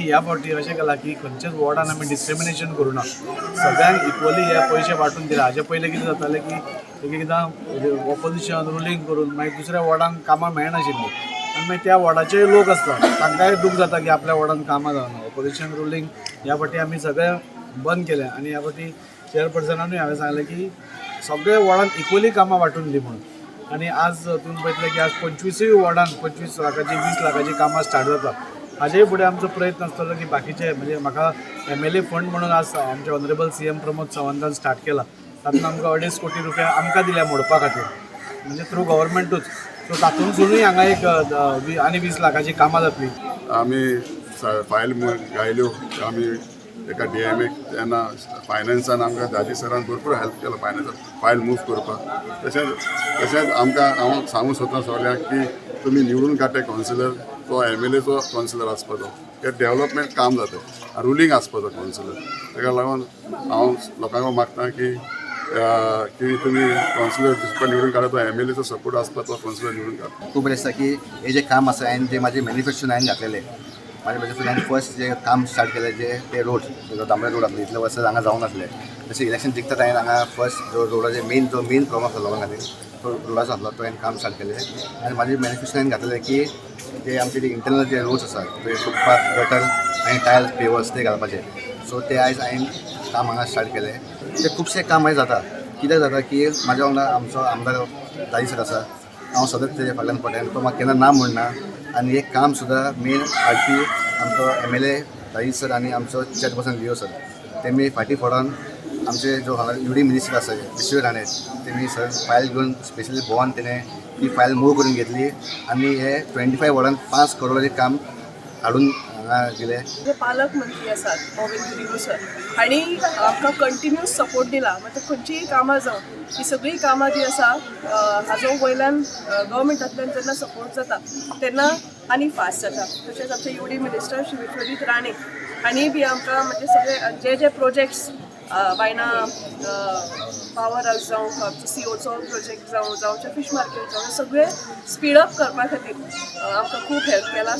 ह्या फावटी अशें केलां की खंयच्याच वॉर्डान आमी डिस्क्रिमिनेशन करूं ना, सगळ्यांक इक्वली हे पयशे वांटून दिले. हाजे पयलीं कितें जातालें की एक एकदां ऑपोजिशन रुलींग करून मागीर दुसऱ्या वॉर्डांक कामां मेळनाशिल्लीं आनी मागीर त्या वॉर्डाचेय लोक आसता, तांकांय दूख जाता की आपल्या वॉर्डान कामां जावना. ऑपोजिशन रुलींग ह्या फावटी आमी सगळें बंद केलें आनी ह्या फावटी चेअरपर्सनानूय हांवें सांगलें की सगळे वॉर्डान इक्वली कामां वांटून दी म्हणून. आनी आज तुमी पळयतले की आज 25ूय वॉर्डान 25 लाखाची, 20 लाखाची कामां स्टार्ट जाता. हाजेय फुडें आमचो प्रयत्न आसतलो की बाकीचे, म्हणजे म्हाका एमएलए फंड म्हणून आज आमचे ऑनरेबल सीएम प्रमोद सावंतान स्टार्ट केला, तातूंत आमकां 2.5 कोटी रुपया आमकां दिल्या मोडपा खातीर, म्हणजे थ्रू गव्हर्मेंटूच. सो तातूंतसुनूय हांगा एक आनी 20 लाखाची कामां जातली. आमी फायल घायल्यो आमी एका डीएमए, तेन्ना फायनान्सान आमकां दाजी सरान भरपूर हेल्प केलो फायनान्सान फायल मूव करपाक. तशेंच तशेंच आमकां हांव सांगूंक सोदता सगळ्यांक की तुमी निवडून काडटा कावन्सिलर, तो एमएलएचो कावन्सिलर आसपाचो, ते डेवलपमेंट काम जाता. रुलींग आसपाचो कावन्सिलर. ताका लागून हांव लोकांक मागता की तुमी कावन्सिलर दुसरो निवडून काडा, तो एमएलएचो सपोर्ट आसता तो कावन्सिलर निवडून काडा. खूब बरें दिसता की हे जे काम आसा, हांवें जे म्हाजे मॅनिफेस्टोन हांवें घातलेले, म्हाजे मॅनिफेस्टोन हांवें फर्स्ट जे काम स्टार्ट केलें जे ते रोड, जो तांबडे रोड आसले, इतले वर्सां हांगा जावंक नासले. तशें इलेक्शन जिखतात, हांवें हांगा फर्स्ट जो रोडाचे मेन, जो मेन प्रॉब्लम आसलो लोकां खातीर, तो रोडाचो आसलो, तो हांवें काम स्टार्ट केलें. आनी म्हाजे मॅनिफेस्टोन हांवें घातलेलें की ते आमचे जे इंटरनल जे रोड्स आसा, ते फुटपाथ, गटर आनी टायल्स, पेवर्स ते घालपाचे. सो ते आयज हांवें काम हांगा स्टार्ट केलें. ते खुबशे काम आयज जाता. कित्याक जाता की म्हाज्या वांगडा आमचो आमदार दाजी सर आसा. हांव सदांच तेज्या फाटल्यान पडटा आनी तो म्हाका केन्ना ना म्हणना. आनी एक काम सुद्दां मेन हाडपी आमचो एमएलए दाजी सर आनी आमचो चेअरपर्सन लिओ सर, तेमी फाटीं पडोन आमचे जो हांगा युडी मिनिस्टर आसा विश्व राणे, तेमी सर फायल घेवन स्पेशली भोंवन तेणें ती फायल मूव करून घेतली आनी हे 25 वॉर्डान 5 करोडाचें काम हाडून हांगा दिलें. जे पालकमंत्री आसात मॉविन गुदिन्हो सर हांणी आमकां कंटिन्यूस सपोर्ट दिला. म्हणजे खंयचीय कामां जावं, ही सगळीं कामां जी आसा, हाजो वयल्यान गव्हर्मेंटांतल्यान जेन्ना सपोर्ट जाता तेन्ना आनी फास्ट जाता. तशेंच आमचे युडी मिनिस्टर श्री विश्वजीत राणे हांणी बी आमकां म्हणजे सगळे जे जे प्रोजेक्ट्स, बायणा पावर हावस जावं, आमचो सीओचो प्रोजेक्ट जावं, जावं फिश मार्केट जावं, सगळे स्पीडअप करपा खातीर आमकां खूब हेल्प केला.